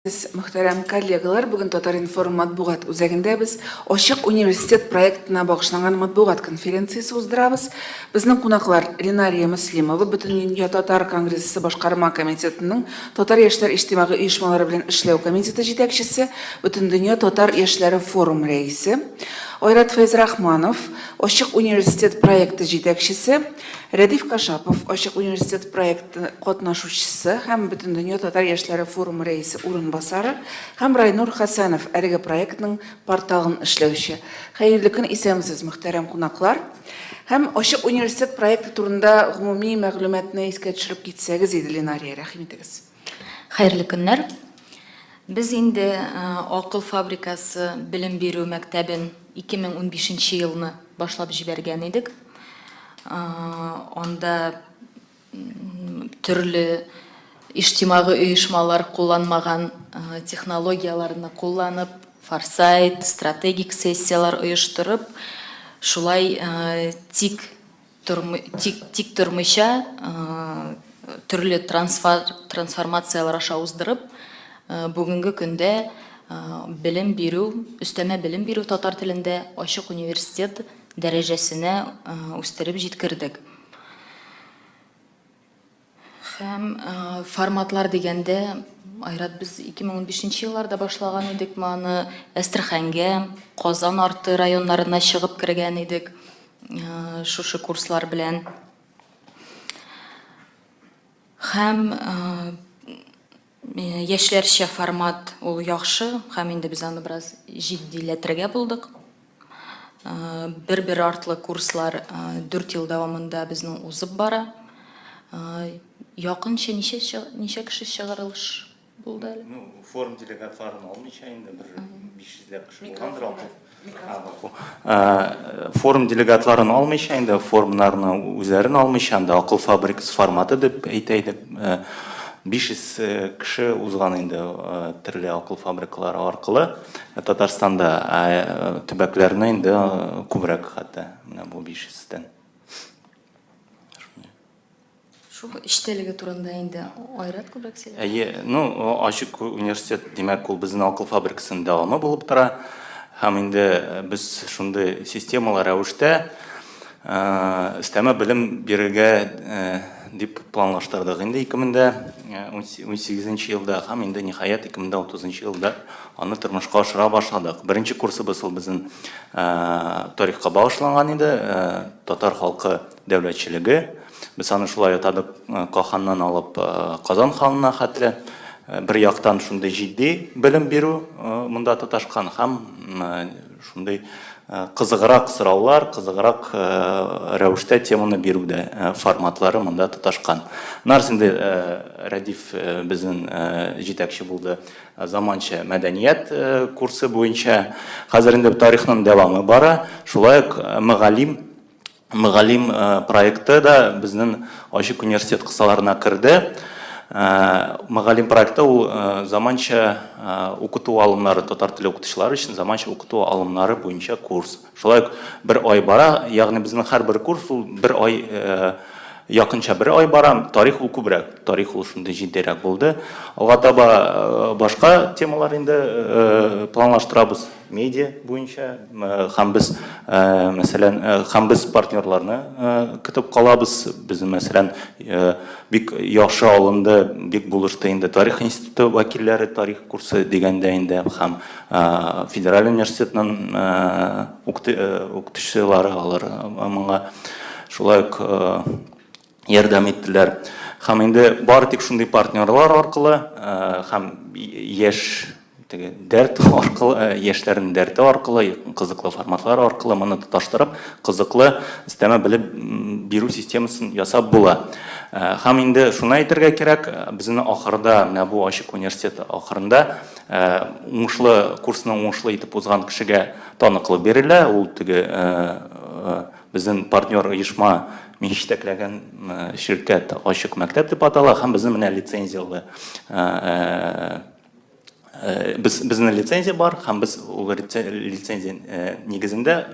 Мөхтәрәм коллегалар, бүген Татар-информ матбугат үзәгендә без Ачык университет проектына багышланган матбугат конференциясе уздырабыз. Безнең кунаклар Ленария Мөслимова, Бөтендөнья татар конгрессы башкарма комитетының Татар яшьләр иҗтимагый оешмалары белән эшләү комитеты җитәкчесе, Бөтендөнья татар яшьләре форумы рәисе, Айрат Фәйзрахманов, Ачык университет проекты җитәкчесе, Рәдиф Кашапов, Ачык университет проекты катнашучысы һәм Бөтендөнья татар яшьләре форумы рәисе урынбасары һәм Райнур Хәсәнов, әлеге проектның порталын эшләүче. Хәерле көн, исәнмесез, мөхтәрәм кунаклар! Һәм Ачык университет проекты турында гомуми мәгълүматны искә төшереп китсәгез иде, Ленария, рәхим итегез. Хәерле көннәр! Без инде Акыл фабрикасы белем бирү мәктәбен 2015 нче елны башлап җибәргән идек. Анда төрле иҗтимагый оешмалар кулланмаган технологияләрне кулланып, форсайт, стратегик сессияләр оештырып, шулай тик тормый, тик, тик тормыйча, төрле трансформацияләр аша уздырып, бүгенге көндә белем бирү, өстәмә белем бирү татар телендә ачык университет дәрәҗәсенә үстереп җиткердек. Һәм форматлар дигәндә, Айрат, без 2015 нче елларда башлаган идек мы аны, Әстерхәнгә, Казан арты районнарына чыгып кергән идек шушы курслар белән. Һәм яшьләрчә формат ул яхшы, һәм инде без аны бераз җитдиләтергә булдык. Бер-бер артлы курслар 4 ел дәвамында безнең узып бара. Якынча ничә ничә кеше чыгарылыш булды әле? Ну, форум делегатларын алмыйча инде бер 500 ләп кеше булгандыр алты. Форум делегатларын алмыйча инде форумнарны үзләрен алмыйча инде акыл фабрикасы форматы дип әйтә идек. 500 кеше узган инде төрле акыл фабрикалары аркылы. Татарстанда, ә төбәкләрне инде күбрәк хәтта, менә бу 500 дән. Шул эчтәлеге турында инде Айрат күбрәк сөйләр. Әйе, ну, ачык университет, димәк, ул безнең акыл фабрикасының дәвамы булып тора. Һәм инде без шундый системалы рәвештә өстәмә белем бирергә дип планлаштырдык инде 2018 елда һәм инде ниһаять 2030 елда аны тормышка ашыра башладык. Беренче курсыбыз ул безнең тарихка багышланган иде, татар халкы дәүләтчелеге. Без аны шулай атадык, Каханнан алып Казан ханына хәтле. Бер яктан шундый җитди белем бирү монда тоташкан һәм шундый кызыграк сораулар, кызыграк рәвештә теманы бирү дә форматлары монда тоташкан. Нарс инде Рәдиф безнең җитәкче булды заманча мәдәният курсы буенча. Хәзер инде тарихның дәвамы бара. Шулай ук Мөгаллим Мөгаллим проекты да безнең Ачык университет кысаларына керде. Мөгаллим проекты ул заманча укыту алымнары, татар теле укытучылары өчен заманча укыту алымнары буенча курс. Шулай ук бер ай бара, ягъни безнең һәрбер курс ул бер ай, якынча бер ай бара. Тарих ул күбрәк, тарих ул шундый җитдирәк булды. Алга таба башка темалар инде планлаштырабыз. Медиа буенча һәм без, мәсәлән, һәм без партнерларны көтеп калабыз. Без, мәсәлән, бик яхшы алынды, бик булышты инде тарих институты вәкилләре тарих курсы дигәндә инде һәм федераль университетның укытучылары алар моңа шулай ук ярдәм иттеләр. Һәм инде бары тик шундый партнерлар аркылы һәм яшь теге дәрт аркылы, яшьләрнең дәрте аркылы, кызыклы форматлар аркылы моны тоташтырып, кызыклы өстәмә белем бирү системасын ясап була. Һәм инде шуны әйтергә кирәк, безнең ахырда, менә бу ачык университет ахырында уңышлы курсны уңышлы итеп узган кешегә таныклык бирелә, ул теге Безнең партнер оешма мин җитәкләгән ширкәт Ачык мәктәп дип атала һәм безнең менә лицензияле без безнең лицензия бар һәм без ул лицензия нигезендә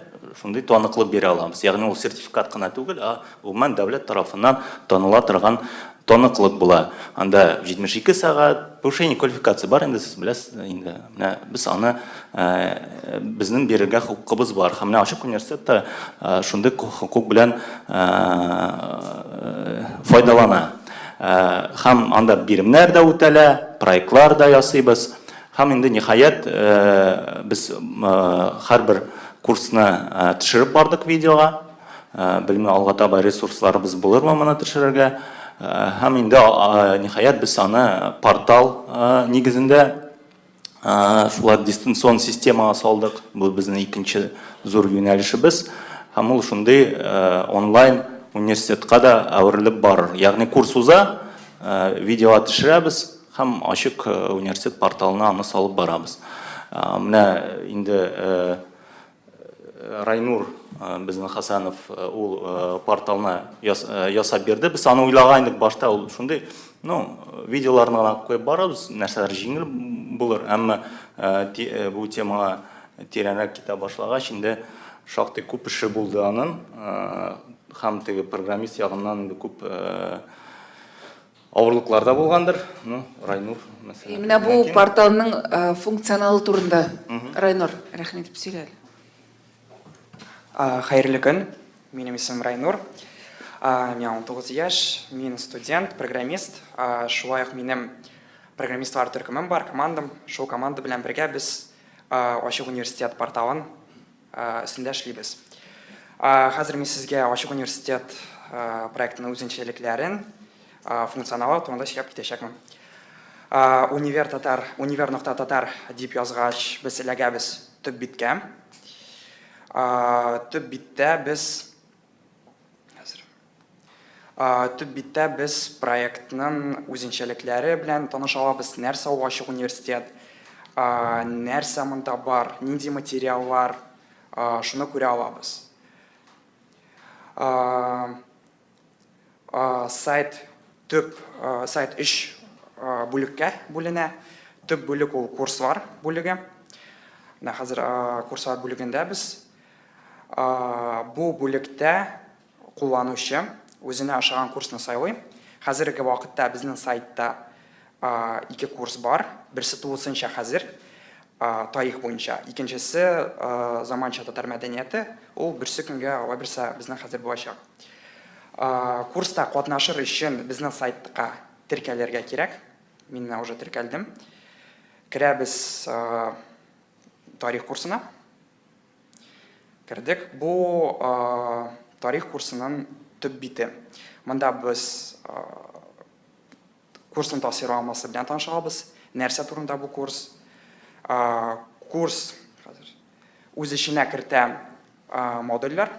шундый таныклык бирә алабыз. Ягъни ул сертификат кына түгел, ә гомумән дәүләт тарафыннан таныла торган таныклык була. Анда 72 сәгать. Повышение квалификации бар инде, сез беләсез инде. Менә без аны безнең бирергә хокукыбыз бар. Һәм менә Ачык университет та шундый хокук белән файдалана. Һәм анда биремнәр дә үтәлә, проектлар да ясыйбыз. Һәм инде ниһаять без һәрбер курсны төшереп бардык видеога. Белмим, алга таба ресурсларыбыз булырмы моны төшерергә. Һәм инде ниһаять без аны портал нигезендә шулай дистанцион системага салдык. Бу безнең икенче зур юнәлешебез. Һәм ул шундый онлайн университетка да әверелеп барыр. Ягъни курс уза, видеога төшерәбез һәм ачык университет порталына аны салып барабыз. Менә инде Райнур безнең Хасанов ул порталны ясап бирде. Без аны уйлаган идек башта, ул шундый, ну, видеоларны гына куеп барабыз, нәрсәләр җиңел булыр, әмма бу темага тирәнрәк китә башлагач, инде шактый күп эше булды аның. Һәм теге программист ягыннан инде күп Авырлыклар да булгандыр. Ну, Райнур, мәсәлән. Менә бу порталның функционалы турында, Райнур, рәхим итеп сөйлә әле. Хәерле көн. Минем исемем Райнур. Миңа 19 яшь. Мин студент, программист. Шулай ук минем программистлар төркемем бар, командам. Шул команда белән бергә без Ачык университет порталын өстендә эшлибез. Хәзер мин сезгә Ачык университет проектының үзенчәлекләрен, функционалы турында сөйләп китәчәкмен. Универ татар, универ нокта татар дип язгач, без эләгәбез төп биткә. Төп биттә без Хәзер. Төп биттә без проектның үзенчәлекләре белән таныша алабыз. Нәрсә ул ачык университет, нәрсә монда бар, нинди материаллар, шуны күрә алабыз. Сайт төп сайт өч бүлеккә бүленә. Төп бүлек ул курслар бүлеге. Менә хәзер курслар бүлегендә без. Бу бүлектә кулланучы үзенә ошаган курсны сайлый. Хәзерге вакытта безнең сайтта ике курс бар. Берсе тулысынча хәзер тарих буенча, икенчесе заманча татар мәдәнияте. Ул берсе көнгә, алла бирсә, безнең хәзер булачак. Курста катнашыр өчен безнең сайтка теркәлергә кирәк. Мин менә уже теркәлдем. Керәбез тарих курсына. Кердек. Бу тарих курсының төп бите. Монда без курсның тасвирламасы белән таныша алабыз. Нәрсә турында бу курс? Курс хәзер үз эченә кертә модульләр.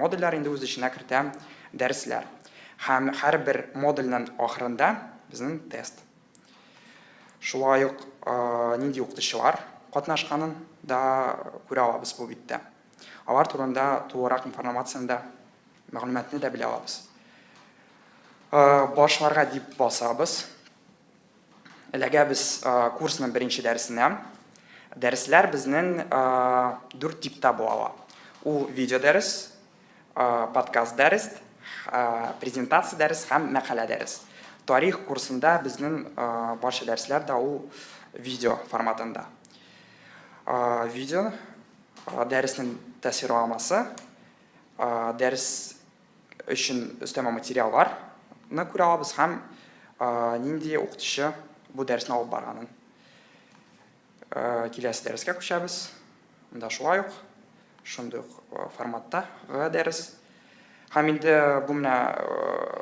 Модульләр инде үз эченә кертә дәресләр. Һәм һәрбер модульнең ахырында безнең тест. Шулай ук нинди укытучылар катнашканын да күрә алабыз бу биттә. Алар турында тулырак информацияне дә, мәгълүматны да белә алабыз. Башларга дип басабыз. Эләгәбез курсның беренче дәресенә. Дәресләр безнең дүрт типта була ала. Ул видео дәрес, подкаст дәрес, презентация дәрес һәм мәкалә дәрес. Тарих курсында безнең барча дәресләр дә ул видео форматында. Видео дәреснең тәэсирламасы, дәрес өчен өстәмә материалларны күрә алабыз һәм нинди укытучы бу дәресне алып барганын. Киләсе дәрескә күчәбез. Монда шулай ук шундый ук форматта дәрес. Һәм инде бу менә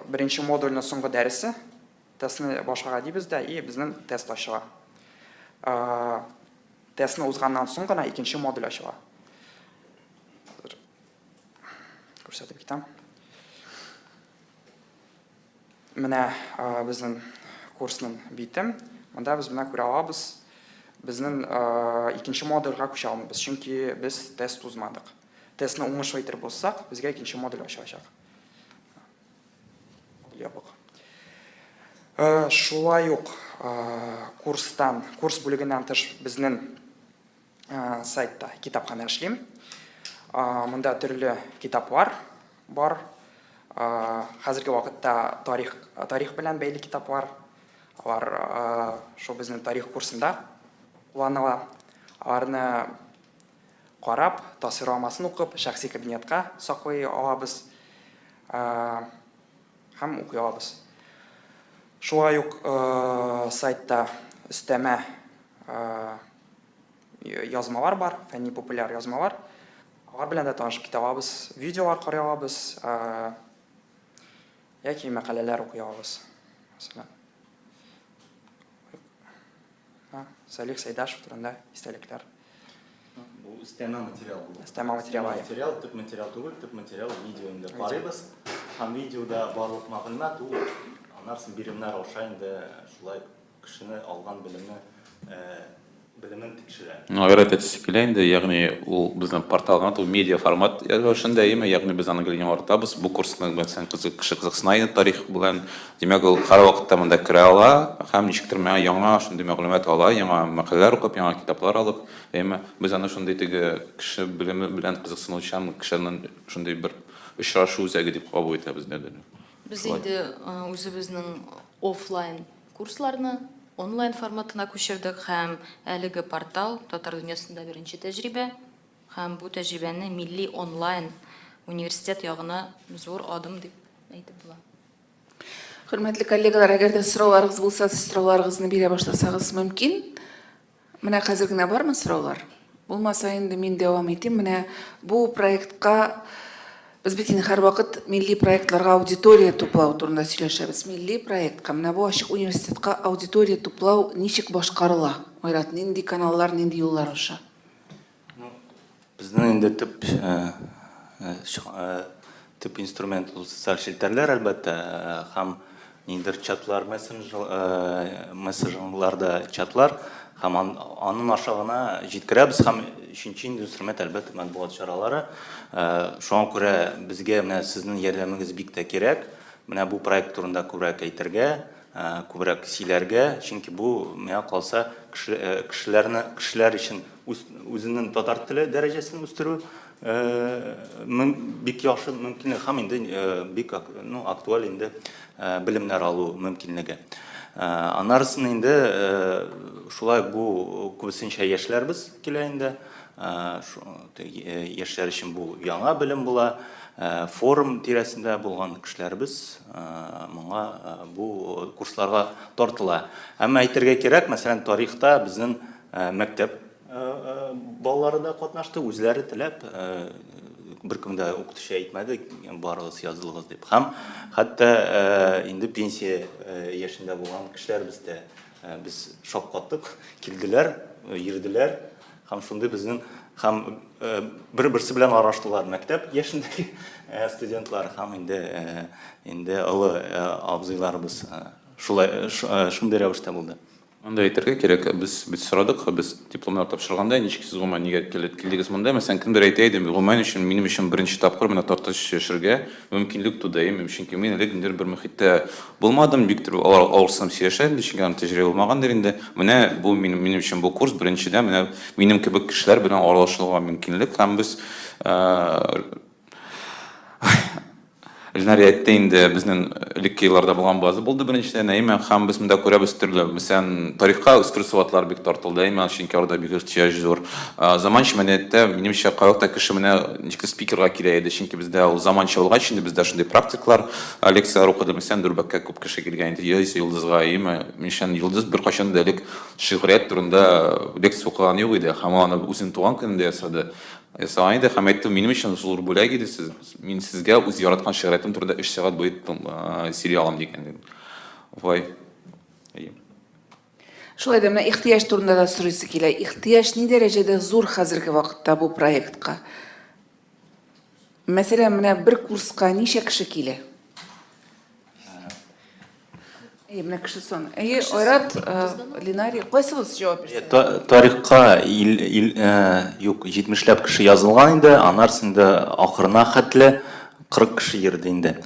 беренче модульның соңгы дәресе. Тестны башларга дибез дә, и безнең тест ачыла. Тестны узганнан соң гына икенче модуль ачыла. Күрсәтеп китәм. Менә безнең курсның бите. Монда без менә күрә алабыз, безнең икенче модульгә күчә алмыйбыз, чөнки без тест узмадык. Тестны уңышлы итеп узсак, безгә икенче модуль ачылачак. Ябык. Шулай ук курстан, курс бүлегеннән тыш безнең сайтта китапханә эшлим. Монда төрле китаплар бар. Хәзерге вакытта тарих, тарих белән бәйле китаплар. Алар шул безнең тарих курсында кулланыла. Аларны карап, тасвирламасын укып, шәхси кабинетка саклый алабыз һәм укый алабыз. Шулай ук сайтта өстәмә язмалар бар, фәнни-популяр язмалар. Алар белән дә танышып китә алабыз, видеолар карый алабыз яки мәкаләләр укый алабыз. Мәсәлән, Салих Сәйдашев турында истәлекләр. Бу өстәмә материал булды. Өстәмә материал. Материал, төп материал түгел, төп материал видео инде карыйбыз. Һәм видеода барлык мәгълүмат ул аннан соң биремнәр аша инде шулай кешене алган белемне белемен тикшерә. Ну, Айрат әйтәсе килә инде, ягъни ул безнең портал гына түгел, медиа формат рәвешендә, әйеме, ягъни без аны гел яңартабыз. Бу курсны, мәсәлән, кызык, кеше кызыксына инде тарих белән. Димәк, ул һәрвакытта монда керә ала һәм ничектер менә яңа шундый мәгълүмат ала, яңа мәкаләләр укып, яңа китаплар алып, әйеме. Без аны шундый теге кеше белеме белән кызыксынучан кешенең шундый бер очрашу үзәге дип кабул итәбез дә. Без инде үзебезнең офлайн Курсларны онлайн форматына күчердек һәм әлеге портал, татар дөньясында беренче тәҗрибә һәм бу тәҗрибәне милли онлайн университет ягына зур адым дип әйтеп була. Хөрмәтле коллегалар, әгәр дә сорауларыгыз булса, сез сорауларыгызны бирә башласагыз мөмкин. Менә хәзер генә бармы сораулар? Булмаса инде мин дәвам итим. Менә бу проектка без бит инде һәрвакыт милли проектларга аудитория туплау турында сөйләшәбез. Милли проектка, менә бу ачык университетка аудитория туплау ничек башкарыла? Айрат, нинди каналлар, нинди юллар аша? Ну, безнең инде төп төп инструмент ул социаль челтәрләр, әлбәттә, һәм ниндидер чатлар, мессенджерларда чатлар, һәм аның аша гына җиткерәбез. Һәм өченче инде инструмент, әлбәттә, матбугат чаралары. Шуңа күрә безгә менә сезнең ярдәмегез бик тә кирәк. Менә бу проект турында күбрәк әйтергә, күбрәк сөйләргә, чөнки бу, миңа калса, кешеләрне, кешеләр өчен үзенең татар теле дәрәҗәсен үстерү бик яхшы мөмкинлек һәм инде бик, ну, актуаль инде белемнәр алу мөмкинлеге. Аннарысын инде шулай бу күбесенчә яшьләрбез килә инде. Яшьләр өчен бу яңа белем була. Форум тирәсендә булган кешеләребез моңа бу курсларга тартыла. Әмма әйтергә кирәк, мәсәлән, тарихта безнең мәктәп балалары да катнашты, үзләре теләп, беркем дә укытучы әйтмәде, барыгыз язылыгыз дип. Һәм хәтта инде пенсия яшендә булган кешеләребез дә без шаккаттык, килделәр, йөрделәр. Һәм шундый безнең һәм бер-берсе белән аралаштылар мәктәп яшендәге студентлар һәм инде инде олы абзыйларыбыз шулай шундый рәвештә булды. Монда әйтергә кирәк, без бит сорадык, без дипломнар тапшырганда, ничек сез гомумән нигә килдегез монда? Мәсәлән, кемдер әйтә иде, гомумән өчен, минем өчен беренче тапкыр менә тартыш яшәргә мөмкинлек туды, әйеме? Чөнки мин элек ниндидер бер мохиттә Булмадым, бик төр алар авырсынып сөйләшә инде, чөнки аның тәҗрибә булмагандыр инде. Менә бу минем, минем өчен бу курс беренчедән менә минем кебек кешеләр белән аралашуга мөмкинлек һәм без Эльнар әйтте инде, безнең элекке елларда булган база булды беренчедән, әйме, һәм без монда күрәбез төрле, мәсәлән, тарихка экскурсоводлар бик тартылды, әйме, чөнки аларда бик ихтыяҗ зур. Заманча мәдәнияттә, минемчә, кайвакытта кеше менә ничектер спикерга килә иде, чөнки бездә ул заманча булгач, инде бездә шундый практиклар, Лекцияләр укыды, мәсәлән, Дүрбәккә күп кеше килгән иде, яисә Йолдызга, әйеме? Мишән Йолдыз беркайчан да элек шигърият турында лекция укыган юк иде, һәм ул аны үзенең туган көнендә ясады. Ясаган иде һәм әйтте, минем өчен зур бүләк иде, сез, мин сезгә үз яраткан шигъриятем турында өч сәгать буе сөйли алам дигән иде. Вай. Әйе. Шулай да менә ихтыяҗ турында да сорыйсы килә. Ихтыяҗ ни дәрәҗәдә зур хәзерге вакытта бу проектка? Мәсәлән, менә бер курска ничә кеше килә? Әйе, менә кеше саны. Әйе, Айрат, Линари, кайсыгыз җавап бирсә? Тарихка ил, ил, юк, 70ләп кеше язылган инде, аннары инде ахырына хәтле 40 кеше йөрде инде.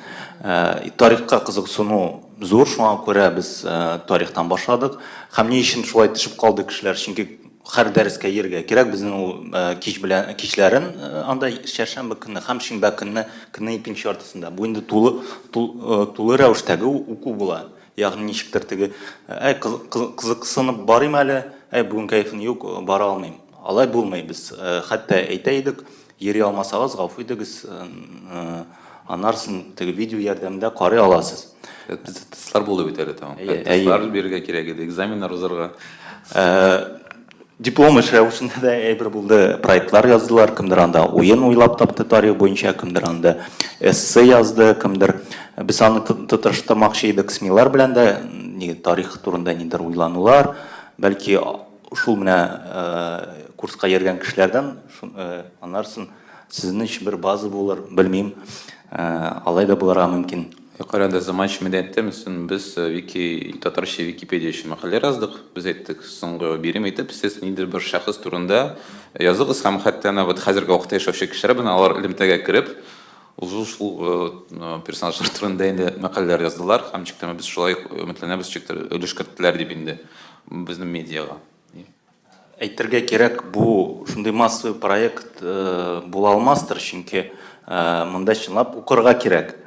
Тарихка кызыксыну зур, шуңа күрә без тарихтан башладык. Һәм ни өчен шулай төшеп калды кешеләр? Чөнки Һәр дәрескә йөрергә кирәк. Безнең ул кич белән кичләрен анда чәршәмбе көнне һәм шимбә көнне көннең икенче яртысында. Бу инде тулы тулы рәвештәге уку була. Ягъни ничектер теге, әй, кызыксынып барыйм әле, әй, бүген кәефем юк, бара алмыйм. Алай булмый. Без хәтта әйтә идек, йөри алмасагыз, гафу итегез, аннарысын теге видео ярдәмендә карый аласыз. Бездә тестлар булды бит әле тагын. Тестлар бирергә кирәк иде, экзаменнар узарга. Диплом эш рәвешендә дә әйбер булды, проектлар яздылар, кемдер анда уен уйлап тапты тарих буенча, кемдер анда эссе язды, кемдер. Без аны тоташтырмакчы идек СМИлар белән дә, ни тарих турында нидер уйланулар, бәлки шул менә курска йөргән кешеләрдән аннарсын сезнең өчен бер база булыр, белмим, алай да булырга мөмкин. Юкарыда заманча мәдәнияттә мөсен без вики татарча Википедия өчен мәкаләләр яздык. Без әйттек, соңгы бирем итеп, сез ниндидер бер шәхес турында языгыз һәм хәтта әнә вот хәзерге вакытта яшәүче кешеләр белән алар элемтәгә кереп, ул шул персонажлар турында инде мәкаләләр яздылар һәм ничек тә без шулай өметләнәбез, ничектер өлеш керттеләр дип инде безнең медиага. Әйтергә кирәк, бу шундый массовый проект була алмастыр, чөнки монда чынлап укырга кирәк.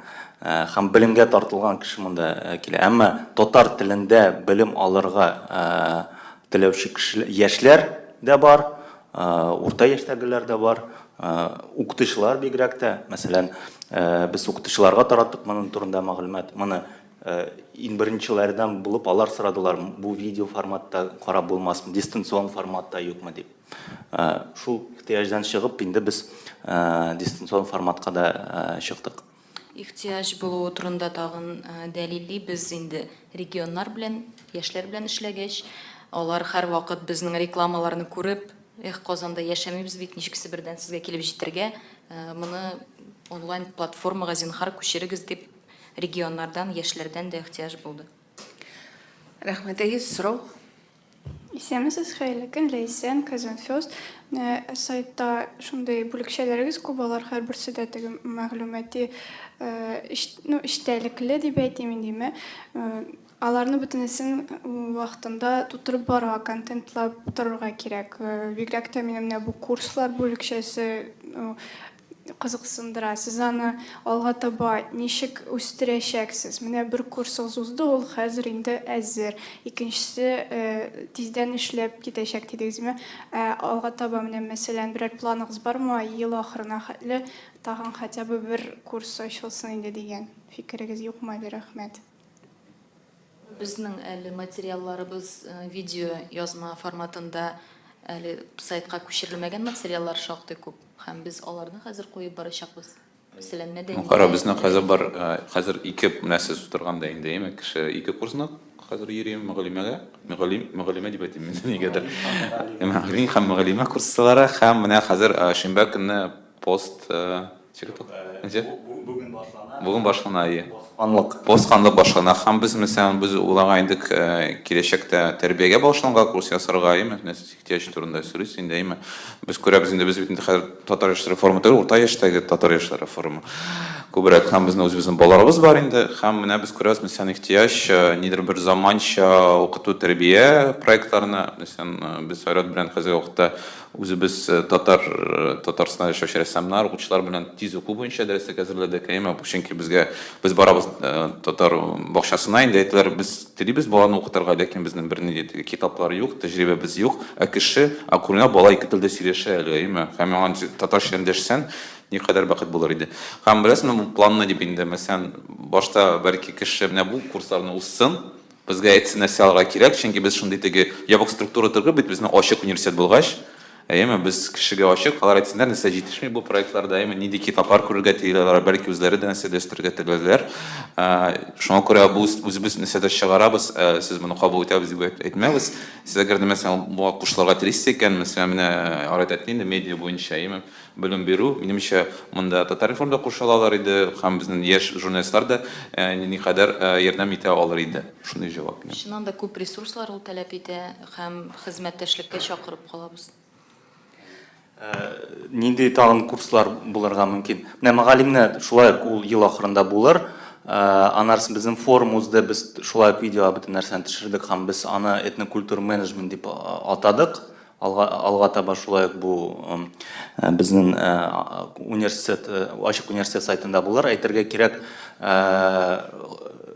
Һәм белемгә тартылган кеше монда килә. Әмма татар телендә белем алырга теләүче кеше, яшьләр дә бар, урта яшьтәгеләр дә бар, укытучылар бигрәк тә. Мәсәлән, без укытучыларга тараттык моның турында мәгълүмат. Моны Иң беренчеләрдән булып алар сорадылар, бу видео форматта карап булмасмы, дистанцион форматта юкмы дип. Шул ихтыяҗдан чыгып, инде без дистанцион форматка да чыктык. Ихтыяҗ булуы турында тагын дәлилли без инде регионнар белән, яшьләр белән эшләгәч, алар һәрвакыт безнең рекламаларны күреп, эх, Казанда яшәмибез бит, ничек Себердән сезгә килеп җитәргә, моны онлайн платформага зинһар күчерегез дип Регионнардан, яшьләрдән дә ихтыяҗ булды. Рәхмәт. Әйе, сорау? Исәнмесез, хәерле көн, Ләйсән, KazanFirst. Менә сайтта шундый бүлекчәләрегез күп, алар һәрберсе дә теге мәгълүмати, ну, эчтәлекле дип әйтим индеме. Аларны бөтенесен вакытында тутырып барырга, контентлап торырга кирәк. Бигрәк тә мине менә бу курслар бүлекчәсе кызыксындыра. Сез аны алга таба ничек үстерәчәксез? Менә бер курсыгыз узды, ул хәзер инде әзер. Икенчесе тиздән эшләп китәчәк дидегезме? Ә алга таба менә, мәсәлән, берәр планыгыз бармы, ел ахырына хәтле тагын хотя бы бер курс ачылсын инде дигән фикерегез юкмы әле? Рәхмәт. Безнең әле материалларыбыз видео язма форматында әле сайтка күчерелмәгән материаллар шактый күп һәм без аларны хәзер куеп барачакбыз. Мәсәлән, мәдәни. Ну кара, безнең хәзер бар, хәзер ике нәрсә тутырган да инде, әйме, кеше ике курсны хәзер йөри мөгаллимәгә, мөгаллим, мөгаллимә дип әйтим мин нигәдер. Мөгаллим һәм мөгаллимә курслары һәм менә хәзер шимбә көнне пост Бүген башлана. Бүген башлана, әйе. Постханлык. Постханлык башлана. Һәм без, мәсәлән, без уйлаган идек, киләчәктә тәрбиягә багышланган курс ясарга, әйеме? Менә сез ихтыяҗ турында сөйлисез инде, әйеме? Без күрәбез инде, без бит инде хәзер татар яшьләре форумы түгел, урта яшьтәге татар яшьләре форумы күбрәк. Һәм безнең үзебезнең балаларыбыз бар инде. Һәм менә без күрәбез, мәсәлән, ихтыяҗ нидер бер заманча укыту-тәрбия проектларына. Мәсәлән, без Айрат белән хәзерге вакытта Үзебез татар, Татарстанда яшәүче рәссамнар, укучылар белән тиз уку буенча дәреслек әзерләдек, әйеме? Чөнки безгә, без барабыз татар бакчасына, инде әйтәләр, без телибез баланы укытырга, ләкин безнең бернинди теге китаплар юк, тәҗрибәбез юк. Ә кеше, ә күренә, бала ике телдә сөйләшә әле, әйеме? Һәм аңа татарча эндәшсән, никадәр бәхет булыр иде. Һәм беләсезме, бу планны дип инде, мәсәлән, башта бәлки кеше менә бу курсларны узсын, Безгә әйтсен нәрсә алырга кирәк, чөнки без шундый теге ябык структура түгел бит, безнең ачык университет булгач, әйеме, без кешегә ачык, алар әйтсеннәр нәрсә җитешми бу проектларда, әйеме, нинди китаплар күрергә телиләр алар, бәлки үзләре дә нәрсәдер өстәргә теләрләр. Шуңа күрә бу үзебез нәрсәдер чыгарабыз, сез моны кабул итәбез дип әйтмәбез. Сез әгәр дә мәсәлән моңа кушылырга телисез икән, мәсәлән, менә Арат әйтте инде медиа буенча, әйеме, Белем бирү, минемчә, монда Татар-информ да кушыла алыр иде һәм безнең яшь журналистлар да никадәр ярдәм итә алыр иде. Шундый җавап минем. Чыннан да күп ресурслар ул таләп итә һәм хезмәттәшлеккә чакырып калабыз. Нинди тагын курслар булырга мөмкин? Менә Мөгаллимне шулай ук ул ел ахырында булыр. Аннары безнең форум узды, без шулай ук видеога бөтен нәрсәне төшердек һәм без аны этнокультур менеджмент дип атадык. Алга, алга таба шулай ук бу безнең университет, ачык университет сайтында булыр. Әйтергә кирәк,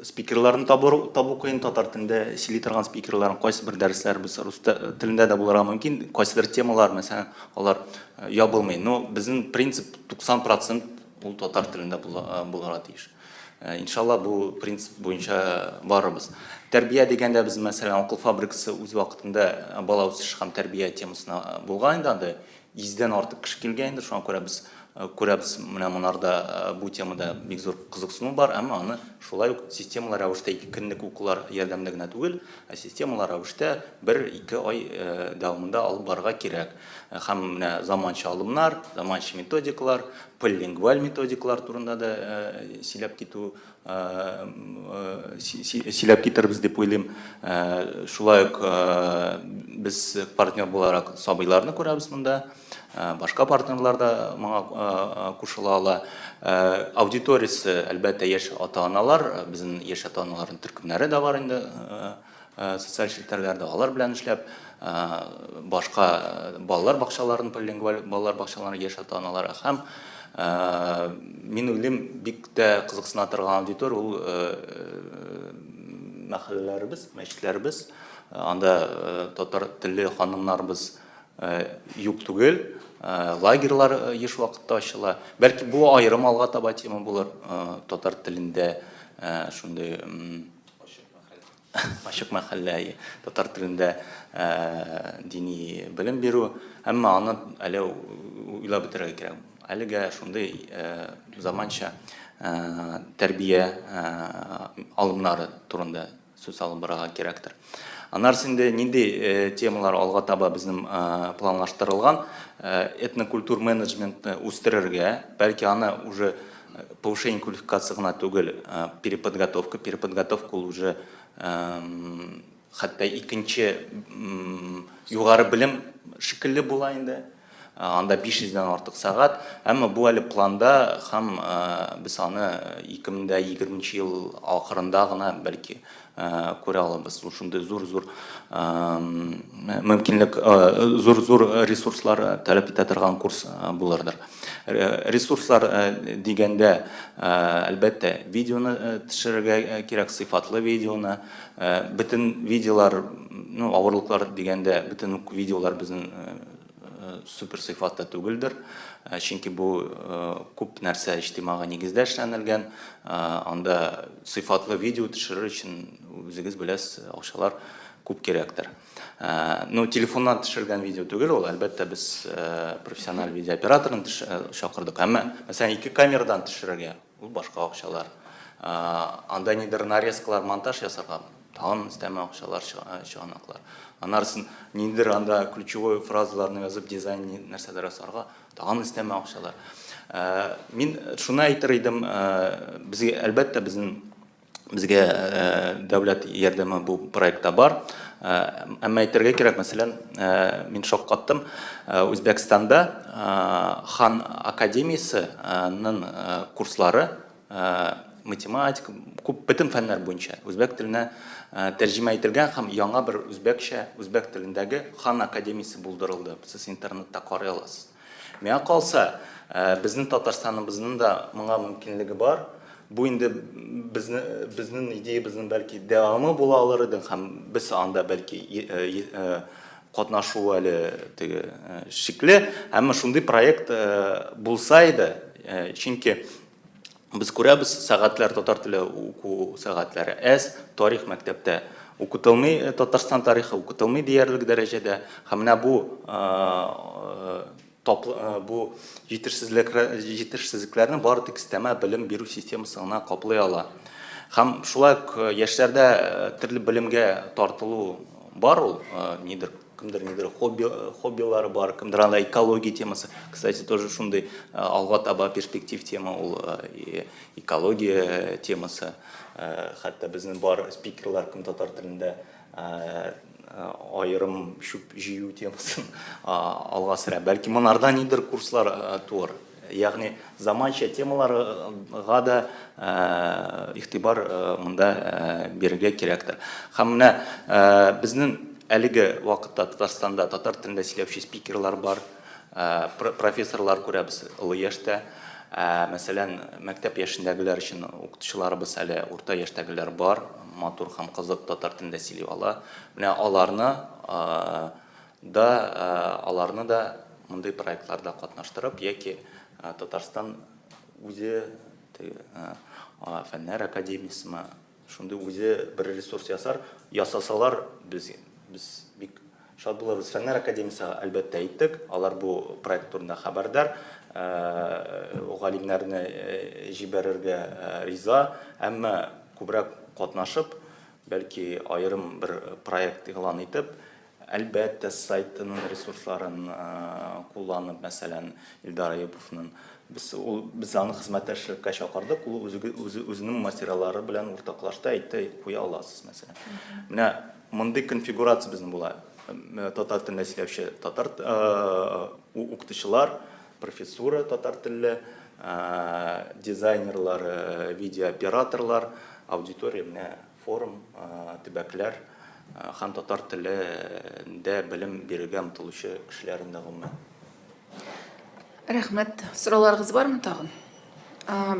Спикерларны табу, табу кыен, татар телендә сөйли торган спикерларны, кайсы бер дәресләребез рус телендә дә булырга мөмкин, кайсыдыр темалар, мәсәлән, алар ябылмый. Но безнең принцип 90 процент ул татар телендә булырга тиеш. Иншалла, бу принцип буенча барырбыз. Тәрбия дигәндә без, мәсәлән, Акыл фабрикасы үз вакытында бала үсеше һәм тәрбия темасына булган инде, анда йөздән артык кеше килгән инде, шуңа күрә без күрәбез, менә монарда бу темада бик зур кызыксыну бар, әмма аны шулай ук системалы рәвештә ике көнлек укулар ярдәмендә генә түгел, ә системалы рәвештә бер-ике ай дәвамында алып барырга кирәк. Һәм менә заманча алымнар, заманча методикалар, полилингваль методикалар турында да сөйләп китү сөйләп китербез дип уйлыйм. Шулай ук без партнер буларак сабыйларны күрәбез монда. Башка партнерлар да моңа кушыла ала. Аудиториясе, әлбәттә, яшь ата-аналар, безнең яшь ата-аналарның төркемнәре дә бар инде социаль челтәрләрдә, алар белән эшләп, башка балалар бакчаларын, полилингваль балалар бакчаларын яшь ата-аналары һәм мин уйлыйм, бик тә кызыксына торган аудитория ул мәхәлләләребез, мәчетләребез, анда татар телле ханымнарыбыз юк түгел, лагерьлар еш вакытта ачыла. Бәлки бу аерым алга таба тема булыр, татар телендә шундый Ачык мәхәллә, татар телендә дини белем бирү, әмма аны әле уйлап бетерергә кирәк. Әлегә шундый заманча тәрбия алымнары турында сүз алып барырга кирәктер. Аннары инде нинди темалар алга таба безнең планлаштырылган? Этнокультур менеджментны үстерергә, бәлки аны уже повышение квалификации гына түгел, переподготовка, переподготовка ул уже хәтта икенче югары белем шикелле була инде. Анда 500 дән артык сәгать, әмма бу әле планда һәм без аны 2020 ел ахырында гына бәлки күрә алабыз. Ул шундый зур-зур мөмкинлек, зур-зур ресурслар таләп итә торган курс булырдыр. Ресурслар дигәндә, әлбәттә, видеоны төшерергә кирәк, сыйфатлы видеоны. Бөтен видеолар, ну, авырлыклар дигәндә, бөтен үк видеолар безнең супер сыйфатта түгелдер. Чөнки бу күп нәрсә иҗтимагый нигездә эшләнелгән. Анда сыйфатлы видео төшерер өчен, үзегез беләсез, акчалар күп кирәктер. Ну, телефоннан төшергән видео түгел ул, әлбәттә, без профессиональ видеооператорны чакырдык. Әмма, мәсәлән, ике камерадан төшерергә, ул башка акчалар. Анда нидер нарезкалар, монтаж ясарга, тагын өстәмә акчалар чыганаклар. Аннарысын ниндидер анда ключевой фразаларны язып, дизайн нәрсәләр ясарга, тагын өстәмә акчалар. Мин шуны әйтер идем, безгә, әлбәттә, безнең Безгә дәүләт ярдәме бу проектта бар. Әмма әйтергә кирәк, мәсәлән, мин шаккаттым, Үзбәкстанда Хан академиясенең курслары математика, күп бөтен фәннәр буенча үзбәк теленә тәрҗемә ителгән һәм яңа бер үзбәкчә, үзбәк телендәге Хан академиясе булдырылды. Сез интернетта карый аласыз. Миңа калса, безнең Татарстаныбызның да моңа мөмкинлеге бар. Бу инде безне, безнең идеябезнең бәлки дәвамы була алыр иде һәм без анда бәлки катнашу әле теге шикле. Әмма шундый проект булса иде, чөнки без күрәбез, сәгатьләр татар теле уку сәгатьләре әз, тарих мәктәптә укытылмый, Татарстан тарихы укытылмый диярлек дәрәҗәдә. Һәм менә бу Таплы, бу җитешсезлек, җитешсезлекләрне бары тик өстәмә белем бирү системасы гына каплый ала. Һәм шулай ук яшьләрдә төрле белемгә тартылу бар ул, нидер, кемдер нидер хобби, хоббилары бар, кемдер анда экология темасы. Кстати, тоже шундый алга таба перспектив тема ул экология темасы. Хәтта безнең бар спикерлар, кем татар телендә аерым чүп җыю темасын алга сөрә. Бәлки монарда нидер курслар туыр. Ягъни заманча темаларга да игътибар монда бирергә кирәктер. Һәм менә безнең әлеге вакытта Татарстанда татар телендә сөйләүче спикерлар бар, профессорлар күрәбез олы яшьтә. Ә, мәсәлән, мәктәп яшендәгеләр өчен укытучыларыбыз әле урта яшьтәгеләр бар, матур һәм кызык татар телендә сөйли ала. Менә аларны да, аларны да мондый проектларда катнаштырып яки Татарстан үзе Фәннәр академиясеме, шундый үзе бер ресурс ясар, ясасалар, без, без бик шат булырбыз. Фәннәр академиясе, әлбәттә, әйттек, алар бу проект турында хәбәрдар, галимнәрне җибәрергә риза, әмма күбрәк катнашып, бәлки аерым бер проект игълан итеп, Әлбәттә, сайтының ресурсларын кулланып, мәсәлән, Илдар Әюповның, без ул без аны хезмәттәшлеккә чакырдык, ул үзе, үзе үзенең материаллары белән уртаклашты, әйтте, куя аласыз, мәсәлән. Менә мондый конфигурация безнең була. Татар телендә сөйләүче татар укытучылар, профессура татар телле, дизайнерлар, видеооператорлар, аудитория менә форум, төбәкләр һәм татар телендә белем бирергә омтылучы кешеләр инде гомумән. Рәхмәт. Сорауларыгыз бармы тагын?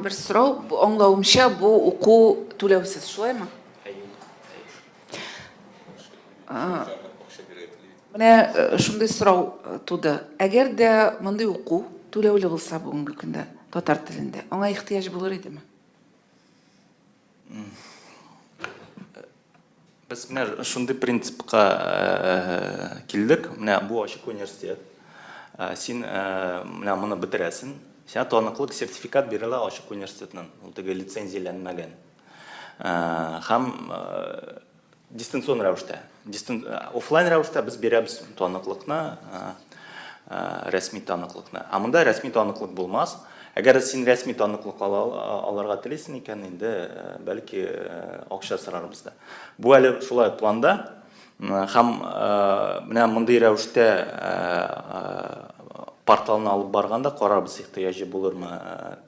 Бер сорау, аңлавымча, бу уку түләүсез, шулаймы? Әйе. Менә шундый сорау туды. Әгәр дә мондый уку түләүле булса бүгенге көндә татар телендә, аңа ихтыяҗ булыр идеме? Без менә шундый принципка килдек. Менә бу ачык университет. Син менә моны бетерәсең. Сиңа таныклык, сертификат бирелә ачык университетның. Ул теге лицензияләнмәгән. Һәм Дистанцион рәвештә. Дистан... Офлайн рәвештә без бирәбез таныклыкны, рәсми таныклыкны. Ә монда рәсми таныклык булмас. Әгәр син рәсми таныклык ала, алырга телисең икән, инде бәлки акча сорарбыз да. Бу әле шулай планда. Һәм менә мондый рәвештә порталны алып барганда карарбыз, ихтыяҗы булырмы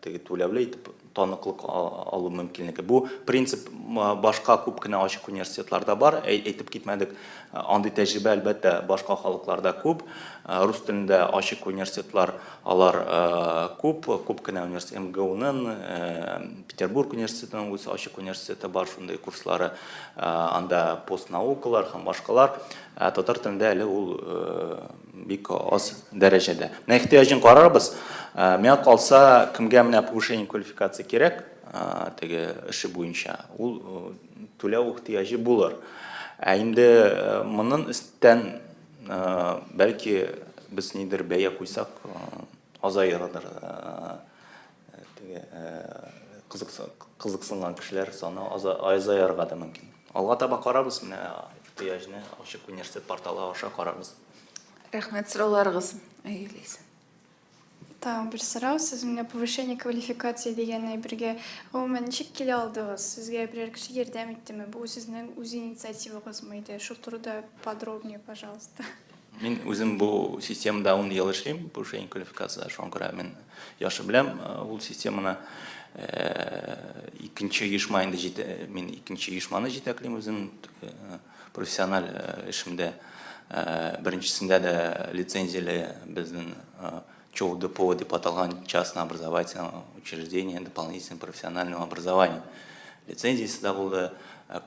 теге түләүле итеп таныклык алу мөмкинлеге. Бу принцип башка күп кенә ачык университетларда бар, әйтеп китмәдек. Андый тәҗрибә, әлбәттә, башка халыкларда күп. Рус телендә ачык университетлар алар күп, күп кенә университет, МГУның, Петербург университетының үз ачык университеты бар, шундый курслары, анда постнаукалар һәм башкалар. Ә татар телендә әле ул Бик аз дәрәҗәдә. Менә ихтыяҗын карарбыз. Миңа калса, кемгә менә повышение квалификации кирәк, теге эше буенча, ул түләү ихтыяҗы булыр. Ә инде моннан өстән, бәлки, без нидер бәя куйсак, азаердыр. Теге кызыксынган кешеләр саны азаерга да мөмкин. Алга таба карарбыз, менә ихтыяҗны ачык университет порталы аша карарбыз. Рәхмәт сорауларыгыз. Әйе, Ләйсән. Тагын бер сорау. Сез менә повышение квалификации дигән әйбергә гомумән ничек килә алдыгыз? Сезгә берәр кеше ярдәм иттеме? Бу сезнең үз инициативагызмы иде? Шул турыда подробнее, пожалуйста. Мин үзем бу системада ун ел эшлим, повышение квалификации, шуңа күрә мин яхшы беләм ул системаны. Икенче оешма инде җитә, мин икенче оешманы җитәклим үзем профессиональ эшемдә. Беренчесендә дә лицензияле безнең ЧОУДПО дип аталган частное образовательное учреждение дополнительного профессионального образования. Лицензиясе дә булды,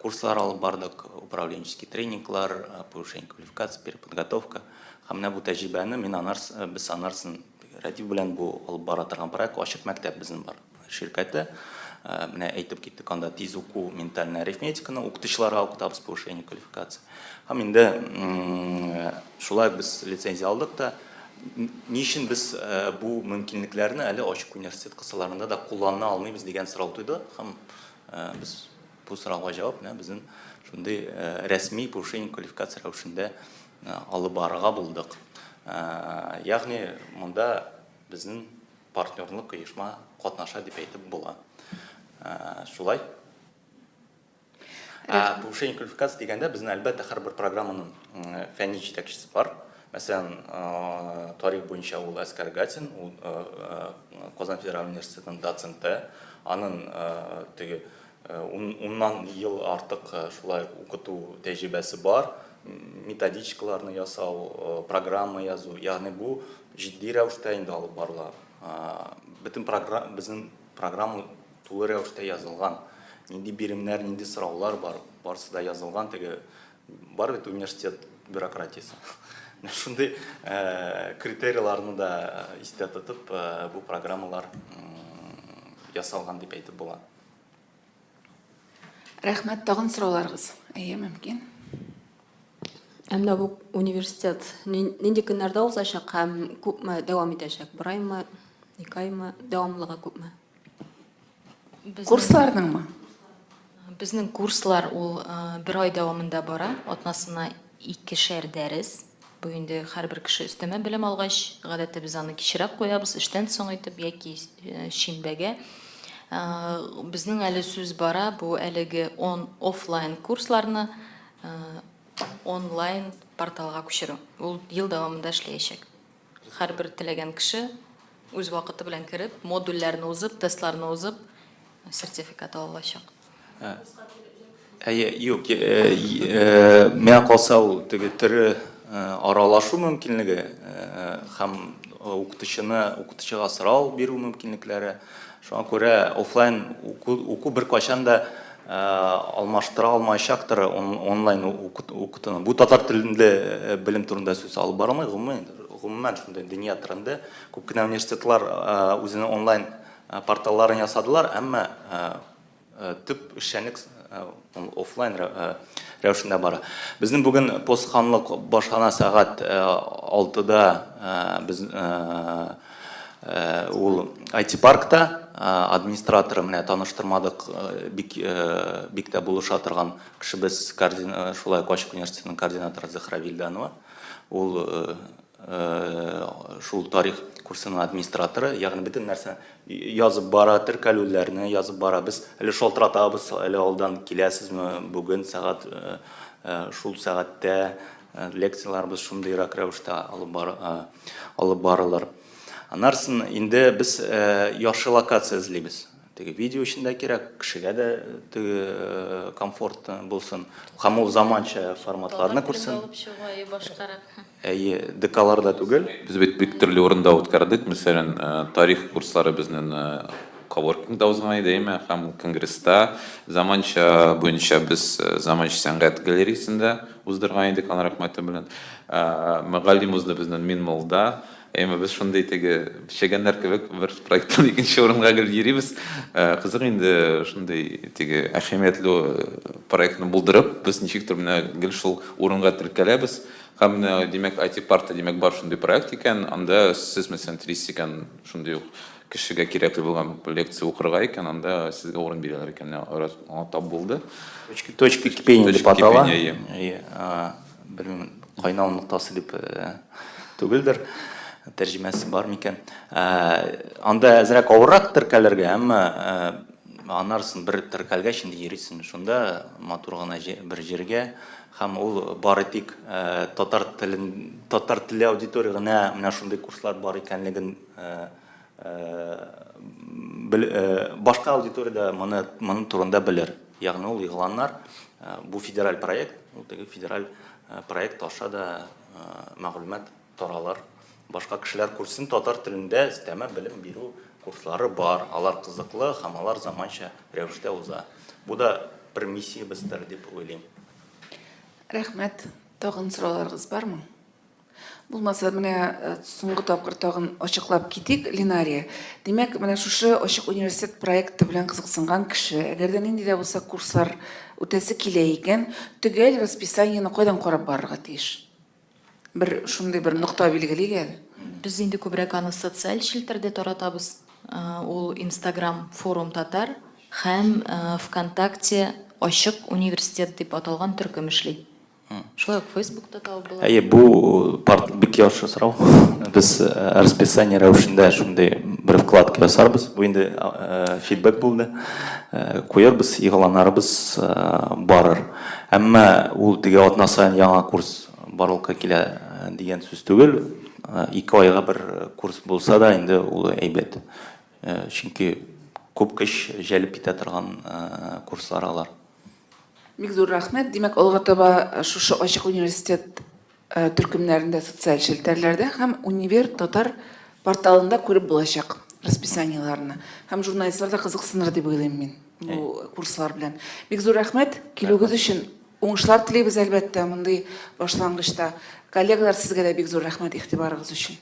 курслар алып бардык, управленческий тренинглар, повышение квалификации, переподготовка. Һәм менә бу тәҗрибәне мин анар, без анарсын Рәдиф белән бу алып бара торган проект Ачык мәктәп безнең бар ширкәте. Менә әйтеп киттек, анда тиз уку, ментальная арифметиканы укытучыларга укытабыз, повышение квалификации. Һәм инде шулай без лицензия алдык та, ни өчен без бу мөмкинлекләрне әле ачык университет кысаларында да куллана алмыйбыз дигән сорау туды. Һәм без бу сорауга җавап менә безнең шундый рәсми повышение квалификации рәвешендә алып барырга булдык. Ягъни монда безнең партнерлык оешма катнаша дип әйтеп була. Шулай. Ә повышение квалификации дигәндә безнең әлбәттә һәрбер программаның фәнни җитәкчесе бар. Мәсәлән, тарих буенча ул Әскәр Гатин, ул Казан федераль университетының доценты. Аның теге Уннан ел артык шулай укыту тәҗрибәсе бар. Методичкаларны ясау, программа язу, ягъни бу җитди рәвештә инде алып барыла. Бөтен программа, безнең программа тулы рәвештә язылган. Нинди биремнәр, нинди сораулар бар, барысы да язылган. Теге бар бит университет бюрократиясе. Менә шундый критерийларны да истә тотып, бу программалар ясалган дип әйтеп була. Рәхмәт, тагын сорауларыгыз? Әйе, мөмкин. Ә менә бу университет нинди көннәрдә узачак һәм күпме дәвам итәчәк? Бер аймы, ике аймы, дәвамлыгы күпме? Курсларныңмы? Безнең курслар ул бер ай дәвамында бара, атнасына икешәр дәрес. Бу инде һәрбер кеше өстәмә белем алгач, гадәттә без аны кичрәк куябыз, эштән соң итеп яки шимбәгә. Безнең әле сүз бара бу әлеге он офлайн курсларны онлайн порталга күчерү. Ул ел дәвамында эшләячәк. Һәрбер теләгән кеше үз вакыты белән кереп, модульләрне узып, тестларны узып, сертификат ала алачак. Әйе, юк, миңа калса ул теге тере аралашу мөмкинлеге һәм укытучыны укытучыга сорау бирү мөмкинлекләре. Шуңа күрә офлайн уку, уку беркайчан да алмаштыра алмаячактыр онлайн укытуны. Бу татар телендә белем турында сүз алып барылмый, гомумән, гомумән шундый дөнья тренды. Күп кенә университетлар үзенең онлайн порталларын ясадылар, әмма төп эшчәнлек офлайн рәвешендә бара. Безнең бүген постханлык башлана сәгать 6-да без ул IT-паркта администраторы менә таныштырмадык, бик бик тә булыша торган кешебез, шулай ук Ачык университетының координаторы Зөһрә Вилданова. Ул шул тарих курсының администраторы, ягъни бөтен нәрсә язып бара, теркәлүләрне язып бара. Без әле шалтыратабыз, әле алдан киләсезме, бүген сәгать шул сәгатьтә лекцияләребез шундыйрак рәвештә алып бар, алып барылыр. Аннарысын инде без яхшы локация эзлибез. Теге видео өчен дә кирәк, кешегә дә теге комфорт булсын. Һәм ул заманча форматларны күрсен. Алып чыгу әйе башкарак. Әйе, ДКларда түгел. Без бит бик төрле урында үткәрдек. Мәсәлән, тарих курслары безнең коворкингда узган иде, әйме, һәм конгресста. Заманча буенча без заманча сәнгать галереясендә уздырган идек, аның рәхмәте белән. Мөгаллим узды безнең Минмолда. Әмма без шундый теге чегәннәр кебек бер проекттан икенче урынга гел йөрибез. Кызык инде шундый теге әһәмиятле проектны булдырып, без ничектер менә гел шул урынга теркәләбез. Һәм менә, димәк, IT-паркта, димәк, бар шундый проект икән, анда сез, мәсәлән, телисез икән, шундый ук кешегә кирәкле булган лекция укырга икән, анда сезгә урын бирәләр икән. Менә Айрат аңа тап булды. Точка, точка кипения дип атала. Әйе, белмим, кайнау ноктасы дип түгелдер. Тәрҗемәсе бар микән? Анда әзрәк авыррак теркәлергә, әмма анарсын бер теркәлгәч инде йөрисең шунда матур гына бер җиргә һәм ул бары тик татар телен татар теле аудитория гына менә шундый курслар бар икәнлеген башка аудитория дә моны моның турында белер. Ягъни ул игъланнар бу федераль проект, ул теге федераль проект аша да мәгълүмат таралыр. Башка кешеләр күрсен, татар телендә өстәмә белем бирү курслары бар, алар кызыклы һәм алар заманча рәвештә уза. Бу да бер миссиябездер дип уйлыйм. Рәхмәт. Тагын сорауларыгыз бармы? Булмаса, менә соңгы тапкыр тагын ачыклап китик, Ленария. Димәк, менә шушы Ачык университет проекты белән кызыксынган кеше, әгәр дә нинди дә булса курслар үтәсе килә икән, төгәл расписаниене кайдан карап барырга тиеш? Бер шундый бер нокта билгелик әле. Без инде күбрәк аны социаль челтәрдә таратабыз. Ул Инстаграм Форум татар һәм ВКонтакте Ачык университет дип аталган төркем эшли. Шулай ук Фейсбукта табып була. Әйе, бу парт бик яхшы сорау. Без расписание рәвешендә шундый бер вкладка ясарбыз. Бу инде фидбэк булды. Куярбыз, игъланнарыбыз барыр. Әмма ул теге атна саен яңа курс барлыкка килә дигән сүз түгел. Ике айга бер курс булса да инде ул әйбәт. Чөнки күп көч җәлеп итә торган курслар алар. Бик зур рәхмәт. Димәк, алга таба шушы Ачык университет төркемнәрендә, социаль челтәрләрдә һәм Универ татар порталында күреп булачак. расписаниеләрне. Һәм журналистлар да кызыксыныр дип уйлыйм мин бу курслар белән. Бик зур рәхмәт килүегез өчен. Уңышлар телибез, әлбәттә, мондый башлангычта. Коллегалар, сезгә дә бик зур рәхмәт игътибарыгыз өчен.